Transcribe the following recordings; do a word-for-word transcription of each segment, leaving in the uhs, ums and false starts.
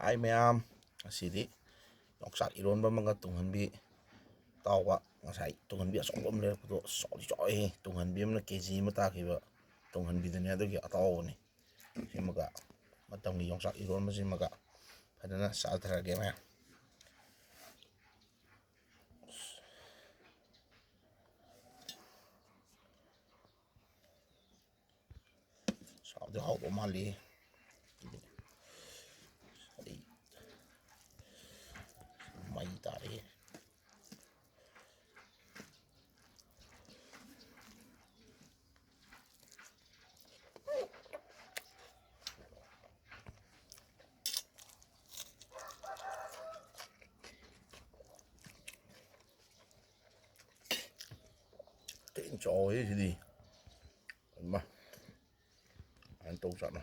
ꯍꯥꯏ ꯃꯌꯥꯝ, ꯉꯁꯤꯗꯤ ꯌꯣꯡꯆꯥꯛ ꯏꯔꯣꯟꯕ ꯑꯃꯒ ꯇꯨꯡꯍꯟꯕꯤ ꯇꯥꯎꯕ, ꯉꯁꯥꯏ ꯇꯨꯡꯍꯟꯕꯤ ꯑꯆꯧꯕ ꯑꯃ ꯂꯩꯔꯛꯄꯗꯣ, ꯑꯁ, ꯆꯥꯎꯗꯤ ꯆꯥꯎꯋꯦꯍꯦ꯫ ꯇꯨꯡꯍꯟꯕꯤ ꯑꯃꯅ ꯀꯦ ꯖꯤ ꯑꯃ ꯇꯥꯈꯤꯕ ꯇꯨꯡꯍꯟꯕꯤꯗꯨꯅꯦ, ꯑꯗꯨꯒꯤ ꯑꯇꯥꯎꯕꯅꯤ꯫ ꯁꯤꯃꯒ ꯃꯇꯝꯒꯤ ꯌꯣꯡꯆꯥꯛ ꯏꯔꯣꯟꯕꯁꯤꯃꯒ ꯐꯖꯅ ꯆꯥꯊꯔꯒꯦ ꯃꯌꯥꯝ꯫ ꯁꯥꯎꯗꯤ ꯍꯥꯎꯗꯧ ꯃꯥꯜꯂꯤ꯫ ꯑꯩ ꯃꯩ ꯇꯥꯔꯦ꯫ ꯊꯤꯅ ꯆꯥꯎꯋꯦ ꯁꯤꯗꯤ꯫ ꯏꯃꯥ, ꯀꯃꯥꯏꯅ ꯇꯧꯖꯥꯠꯅꯣ?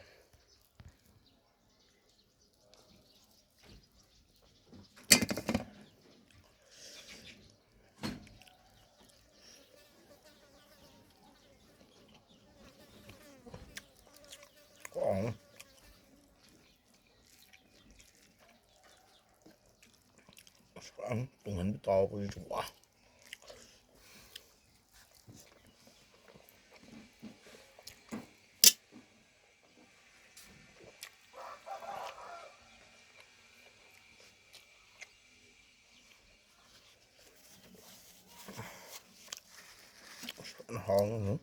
ꯀꯥꯎ꯫ ꯑꯁ, ꯇꯨꯡꯍꯟꯕꯤ ꯇꯥꯎꯕꯁꯤꯁꯨ ꯋꯥ꯫ ꯐꯖꯅ ꯍꯥꯎꯅ ꯑꯗꯨꯝ꯫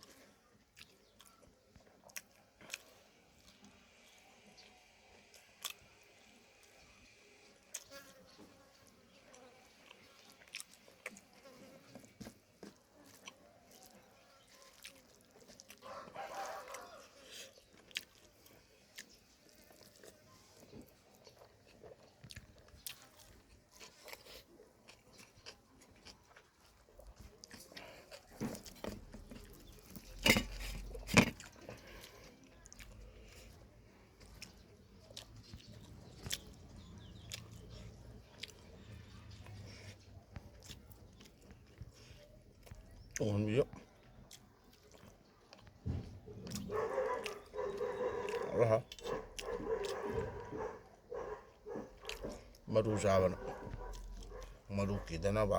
ꯇꯨꯡꯍꯟꯕꯤꯁꯨ ꯍꯥꯎꯔꯦ, ꯍꯥꯎꯔꯦ꯫ ꯃꯔꯨ ꯆꯥꯕꯅ ꯃꯔꯨ ꯀꯤꯗꯅꯕ꯫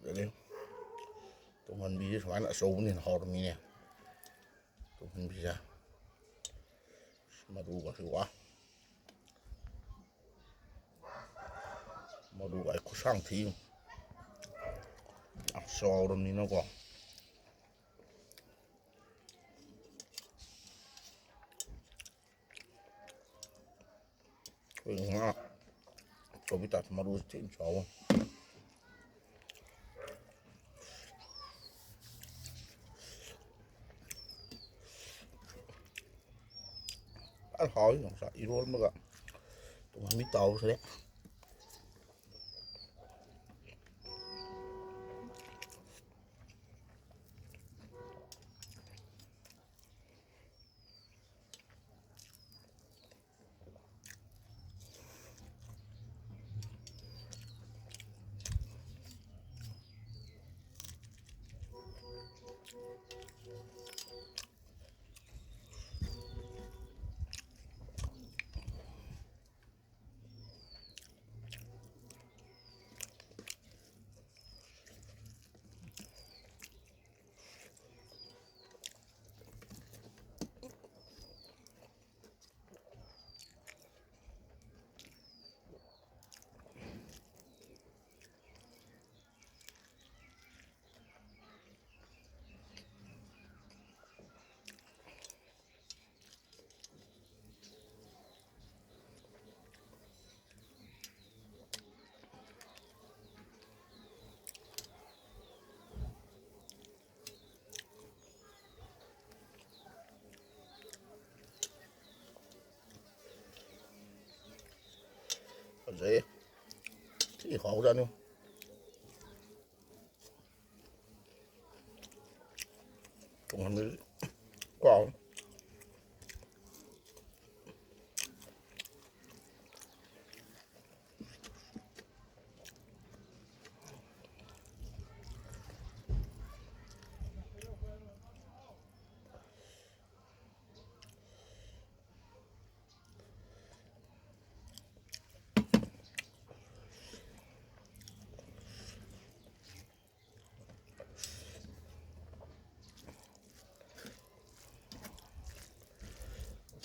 ꯑꯗꯒꯤ ꯇꯨꯡꯍꯟꯕꯤꯁꯦ ꯁꯨꯃꯥꯏꯅ ꯑꯆꯧꯕꯅ ꯍꯦꯟꯅ ꯍꯥꯎꯔꯝꯃꯤꯅꯦ꯫ ꯇꯨꯡꯍꯟꯕꯤꯁꯦ ꯃꯔꯨꯒꯁꯨ ꯋꯥ꯫ ꯃꯔꯨꯒ ꯑꯩ ꯈꯨꯁꯥꯡ ꯊꯤ꯫ ꯌꯥꯝ ꯆꯥꯎꯔꯕꯅꯤꯅꯀꯣ꯫ ꯑꯩꯈꯣꯏ ꯉꯥ ꯑꯆꯧꯕ ꯇꯥꯏꯞꯇ ꯃꯔꯨꯁꯤ ꯊꯤꯅ ꯆꯥꯎꯕ꯫ ꯐꯖꯅ ꯍꯥꯎꯋꯤ ꯌꯣꯡꯆꯥꯛ ꯏꯔꯣꯟꯕꯒ ꯇꯨꯡꯍꯟꯕꯤ ꯇꯥꯎꯕꯁꯤꯗꯤ꯫ ꯐꯖꯩꯌꯦ꯫ ꯊꯤ ꯍꯥꯎꯖꯥꯠꯅꯤ꯫ ꯇꯨꯡꯍꯟꯕꯤꯁꯤ ꯀꯥꯎ꯫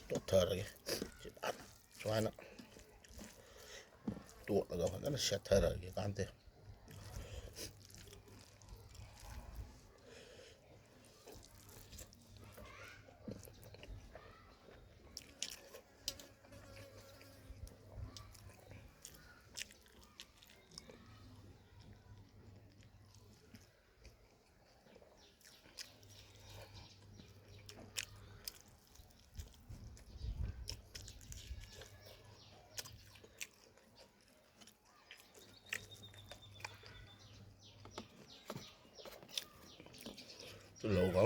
ꯇꯣꯠꯊꯔꯒꯦ꯫ ꯁꯤ ꯐꯖꯅ ꯁꯨꯃꯥꯏꯅ ꯇꯣꯠꯂꯒ ꯐꯖꯅ ꯁꯦꯠꯊꯔꯒꯦ ꯀꯥꯟꯗꯦ꯫ ꯇꯤꯜꯍꯧꯒ꯫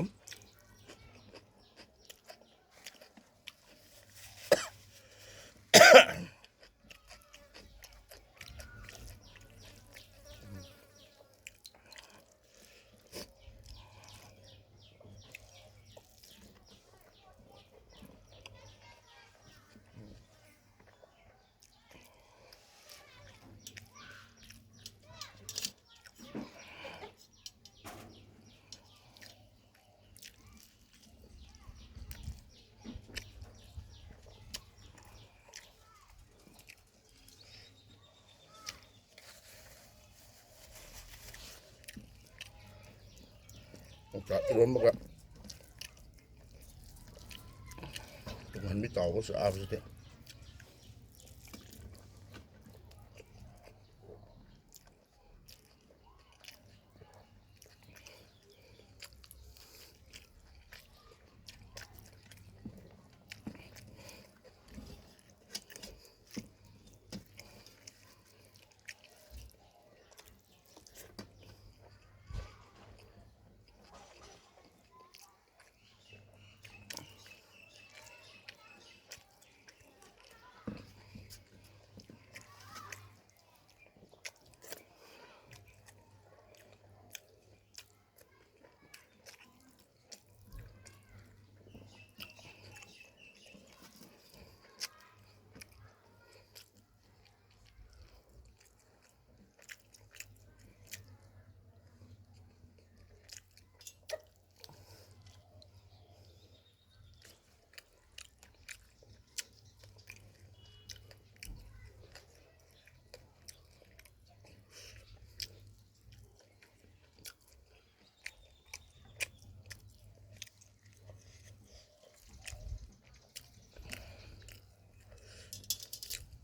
ꯌꯣꯡꯆꯥꯛ ꯏꯔꯣꯟꯕꯒ ꯇꯨꯡꯍꯟꯕꯤ ꯇꯥꯎꯕꯒ ꯆꯥꯕꯁꯤꯗꯤ꯫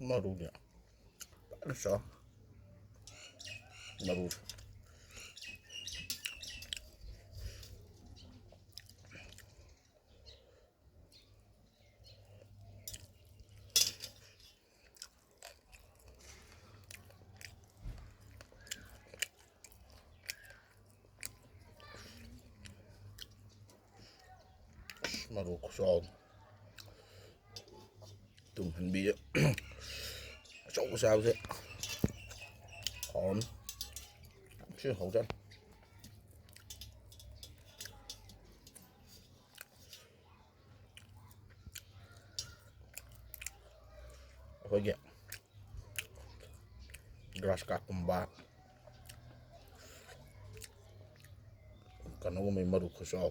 ꯃꯔꯨꯗꯤ ꯐꯖꯅ ꯆꯥꯎ꯫ ꯃꯔꯨꯁꯦ꯫ ꯑꯁ, ꯃꯔꯨ ꯈꯨꯆꯥꯎ꯫ ꯇꯨꯡꯍꯟꯕꯤꯁꯦ ꯑꯆꯧꯕ ꯆꯥꯕꯁꯦ ꯍꯥꯎꯔꯅꯤ꯫ ꯌꯥꯝ ꯊꯤꯅ ꯍꯥꯎꯖꯥꯠꯅꯤ꯫ ꯑꯩꯈꯣꯏꯒꯤ ꯒ꯭ꯔꯥꯁ ꯀꯥꯞꯀꯨꯝꯕ, ꯀꯩꯅꯣꯒꯨꯝꯕꯒꯤ ꯃꯔꯨ ꯈꯨꯆꯥꯎ꯫